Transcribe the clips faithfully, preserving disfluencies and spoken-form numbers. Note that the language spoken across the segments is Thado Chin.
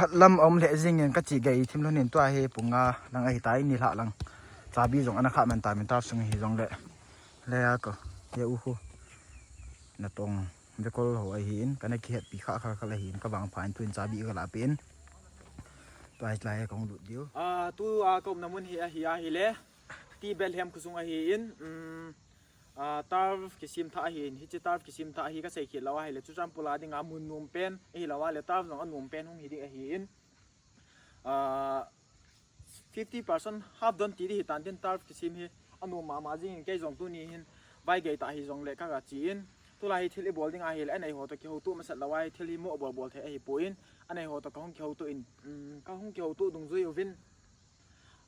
Khat lam a um lheh jingin ka chi gei thim lhonin tua hi pung nga lang ahi ta in ni lhah lang. Chabi jong ana kha man ta min ta sung hi jong le. Le a ko. Ye u hu. Na tong. Ve kol ho ahi in. Ka na ki het pi kha kha kha ahi in. Ka vang pha in tuin chabi ka la pi in. Tua hi tlai ka hung lut diu. Ah, tu a ka um na mun hi ahi ahi le. Ti Bethlehem khusung ahi in. Um, Ah, turf kisim tha ahin, hiche turf kisim tha ahi ka sei khel lou ahile, Churachandpur a dinga mun nom pen, ahilou ahile turf jong anom pen hung hi ding ahin. Ah, fifty percent half done ti ding hitan tin turf kisim hi anom mama jingin kei jong tuni hin vai gei ta hi jongle ka ga chi in. Tulai hi thil i bol ding ahile, anei ho toh kihouto masat lou ahi, thil hi mo bol bol thei ahi poi in, anei ho toh ka hung kihouto in, um, ka hung kihouto dungjui uvin.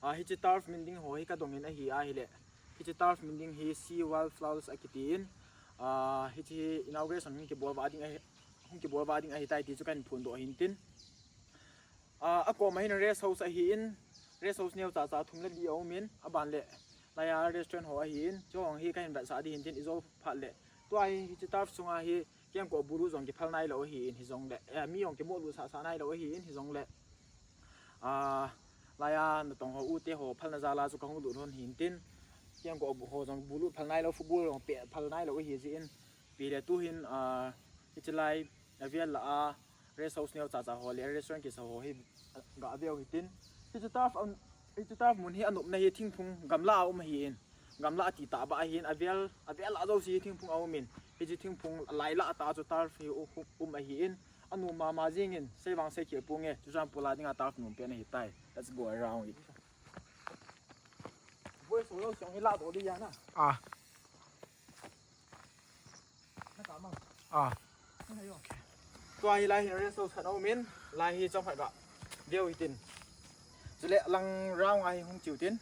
Ah, hiche turf min ding ho hi ka dong in ahi ahile. Hiche turf min ding hi Sea Wildflowers akiti in. Ah, hiche hi inauguration hung kibol va ding ahi, hung kibol va ding ahi tai ti chu kan phun doh hin tin. Ah, a kom a hin rest house ahi in. Rest house neo cha cha thum le li a um in. A ban le laiya restaurant ho ahi in. Chu hong hi kan vetsah ding hin tin i jo phat le. Tua hi hiche turf sunga hi kengkoh bulu jong kiphal nai lou ahi in hi jongle. Eh, mi jong kimo lut sah sah nai lou ahi in hi jongle. Ah, laiya natong ho u te ho phalna jal a chu ka hung lut lhon hin tin. Kengkoh ho jong bulu phal nai lou, football jong pe phal nai lou ahi jeh in. Pi le tu hin, ah, hiche lai, avel la a, rest house neo cha cha ho le, restaurant kisa ho hi, ah, ga veu hi tin. Hiche turf, um, hiche turf mun hi anopna hi thingphung gamla a um ahi in. Gamla ati tah ba ahin, avel, avel a jouse hi thingphung a um in. Hiche thingphung lai la ta chu turf hi u-, u-, um ahi in. Anom mama jingin, sei vang sei khel ponge, Churachandpur a dinga turf nom pen ahi tai. Let's go around it. Boy, solo song hi la do di ya na. Ah. Na ta mang. Ah. Na yo. Tua hi lai hi rest house khat a um in, lai hi chomkhat ga veu hi tin. Chule lang round a hi hung chiu tin.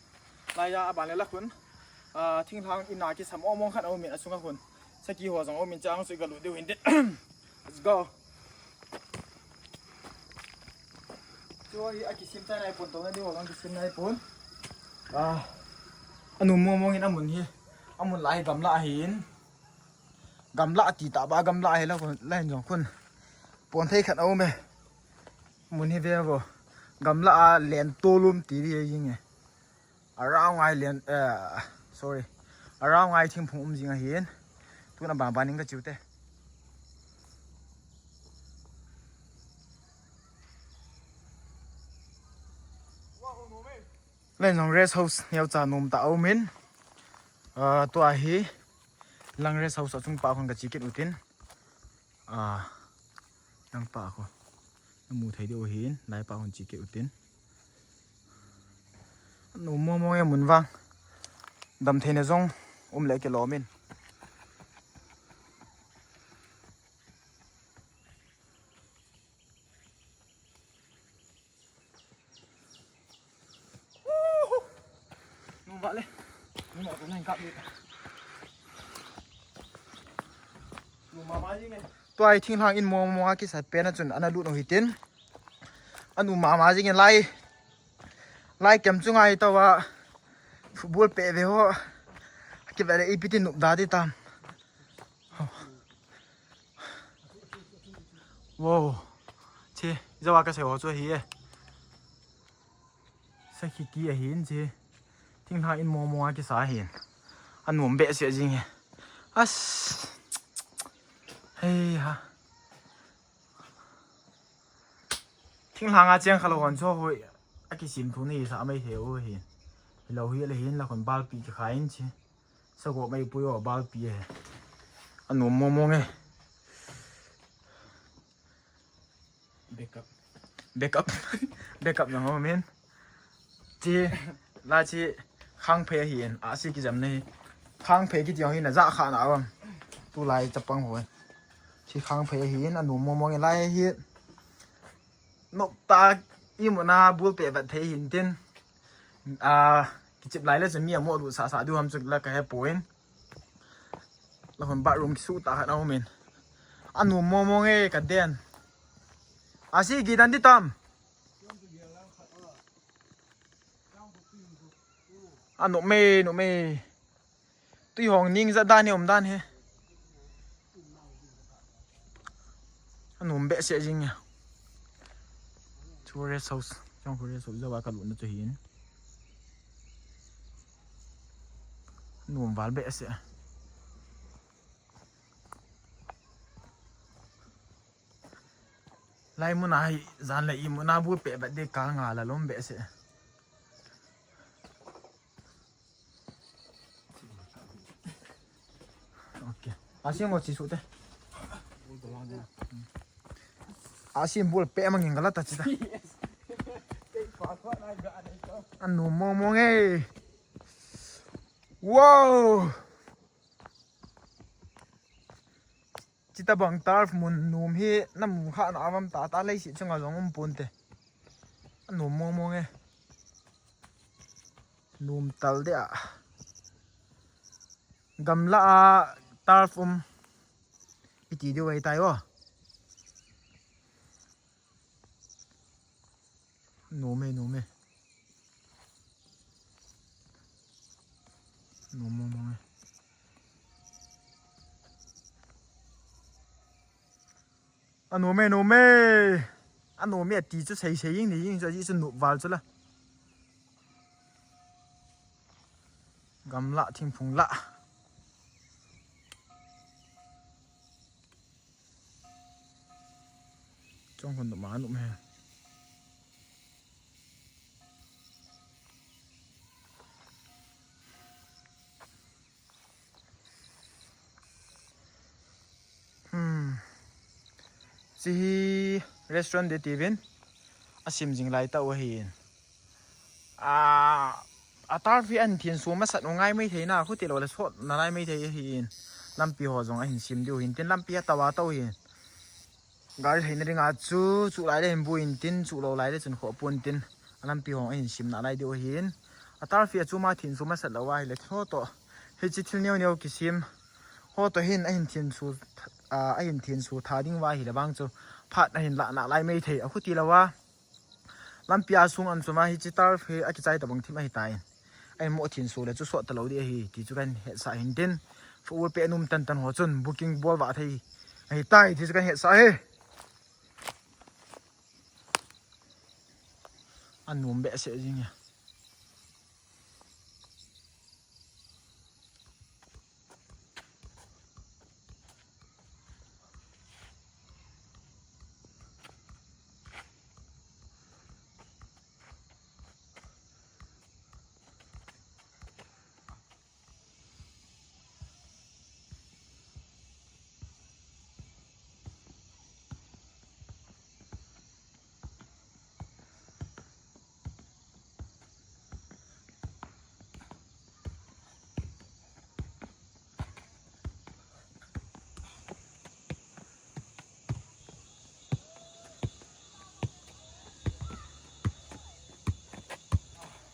Laiya a ban le la khun. Ah, thinglhang in a kisam mong mong khat a um in, a sunga khun. Saki ho jong a um in, chang sui ga lut diu hin tin. Let's go. Chu hi a kisim tai nai pon, tona diu ho jong kisim nai pon. Ah, anom mong mong in a mun hi. A mun lai gamla ahi in. Gamla ati tah ba gamla hi la khun, la hin jong khun. Pon thei khat a um e. Mun hi ve vo. Gamla a len tolum ti di jing e. Around ngai len, eh, sorry. Around ngai thingphung um jing ahi in. Tuna ban ban in ka chiu te. Len jong rest house neo cha nom ta a um in. Ah, tua hi lang rest house a chung pa khun ka chi kit u tin. Ah, lang pa khu. Na mu thei diu hin, lai pa khun chi kit u tin. Nom mong mong e mun vang. Dam theina jong um le kilom in. Nung va le. Nung va le, nung va le. Tua hi thinglhang in mong mong a kisat pen a chun ana lut u hitin. Anom mama jingin lai. Lai kem chunga hi tova. Football pe ve ho. Kive le ipi ti nop da di tam. Wow. Che, jawa ka sei ho chu hi e. Sakhi ki ahin che. Thinglhang in mong mong a kisa ahin. Anom behseh jing e. As. Hei ha. Thinglhang a cheng kha lou hon chu hoi. A kisim thu nei sa mai thei u hin. Hilou hi le hin la khun balpi kikhai in che. Sago mai pui o balpi e. Anom mong mong e. Backup. Backup. Backup na ho men. Chi, la chi, khang phei ahin, a si kijam nei. Khang phei kiti ho hin, a ja kha na awam. Tu lai chapang ho. Chi khang phei ahin, anom mong mong e lai hi. Nok ta, i mu na bul pe vat thei hin tin. A, kichip lai le chu mi a mo lu sa sa du ham chu la ka he point. La hon bathroom kisu ta khat a um in. Anom mong mong e ka den. A si gi dan di tam. Anom e, nom e. Tui hong ning ja dan he um dan he. Anom behseh jing e. Chu rest house, chong khu rest house, jawa ka lutna chu hin. Nom val behseh. Lai muna hi, jan le i muna bu pe ba de ka nga la lom behseh. Okay. Asim mo chi su te. Asim bul pe mangin gala ta chi ta. Anu mo mo nge. Wow. Chita bang turf mun num hi na mu kha na avam ta ta lei si chunga jong um pun te. Anu mo mo nge. Num tal de a. Gamla a turf um. Iti de wai tai o. Nom e, nom e. Nom, nom, nom e. Anom e, nom e. Anom e ati chu sei sei jing ni jing chu aji chu nop val chu la. Gamla thingphung la. Chong khun ma nop e. Hmm. Chi hi restaurant de tivin. Asim jing lai ta u ahin. A, a turf hi ahin thin su masat u ngai mai thei na, khuti lo le sot na lai mai thei ahin. Lampi ho jong ahin sim diu hin tin lampi a tawa tau hin. Gari theina ringa chu, chu lai le hin bu in tin, chu lo lai le chun kho pun tin. A lampi ho ahin sim na lai diu hin. A turf hi a chu ma thin su masat lo a hi le tho to. Hi chi thil neo neo kisim. Ho to hin ahin thin su, a, ahin thin su tha ding va hi le bang chu. Phat ahin la na lai mai thei a khuti lo a. Lampi a sung an suma hi chi turf hi a kichai tabang thim ahi tai. Ahin mo thin su le chu sot ta lo di ahi ti chu kan hetsah hin tin. Fu ul pe num tan tan ho chun booking bol va thei ahi tai ti chu kan hetsah hi. Anum behseh jing e.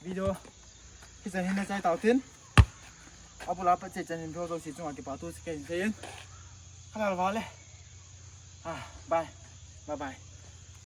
Video hichan hin nachai tau tin. Abul a pat che chan hin video jouse chunga kipathu kahin seiyin. Halal vale. Ah, bye. Bye bye.